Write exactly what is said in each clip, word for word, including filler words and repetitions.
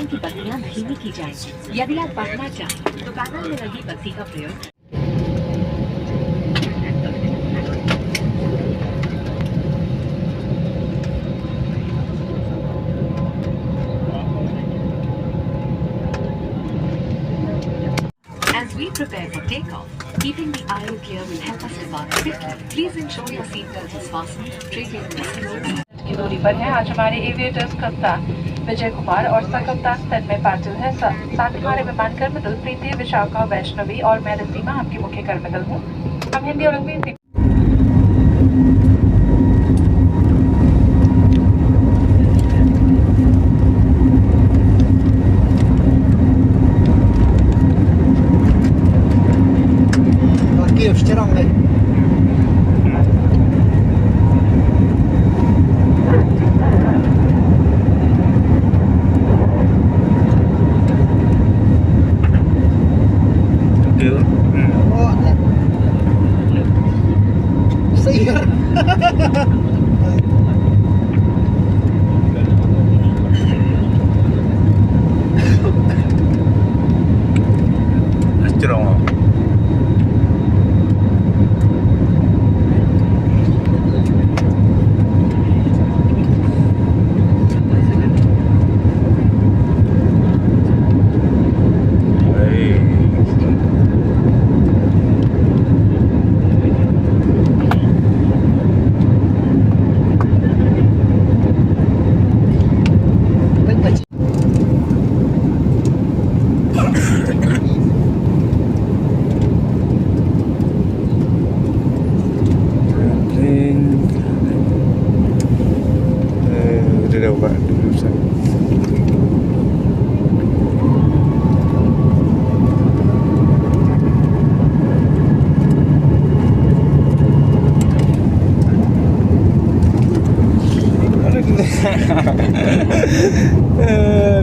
की पत्तियां धीमी की जाए। यदि आप पढ़ना चाहें तो पैनल में लगी पत्ती का प्रयोग। As we prepare for takeoff, keeping the aisle clear will help us depart quickly. Please ensure your seat belt is fastened, tray tables closed. की दूरी पर है। आज हमारे एविएटर्स कप्तान विजय कुमार और सह कप्तान तन्मय पाटिल है। सा-, साथ हमारे विमान कर्मिदल प्रीति, विशाखा, वैष्णवी और मैं रिद्धिमा आपकी मुख्य कर्मिदल हूँ। हम हिंदी और अंग्रेजी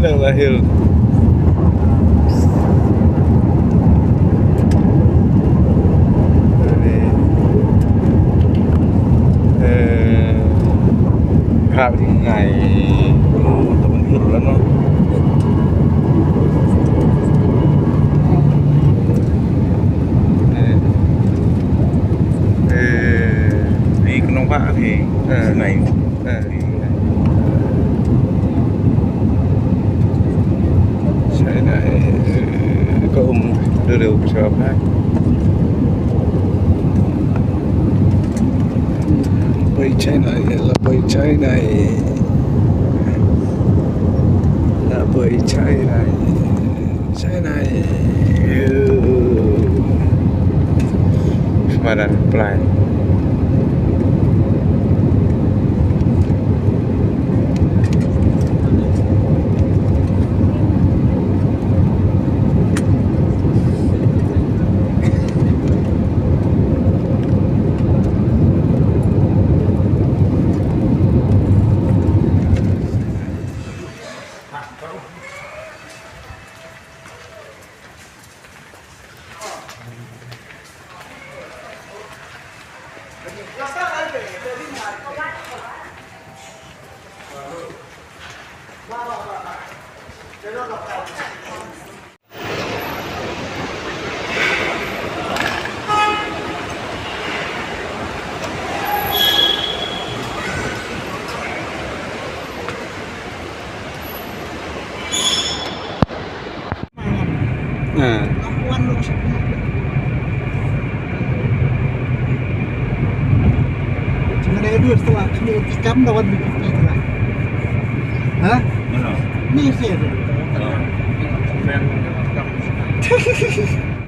Nang lahir. Hap ngai. Eh, ni kenapa ni? Eh. Ngai. Eh. China, eh, ka um deu deu ka sha ba. Labai China, eh, labai China, eh. Labai China, eh. China, eh. Smadan Plai. Ha? Ni sih.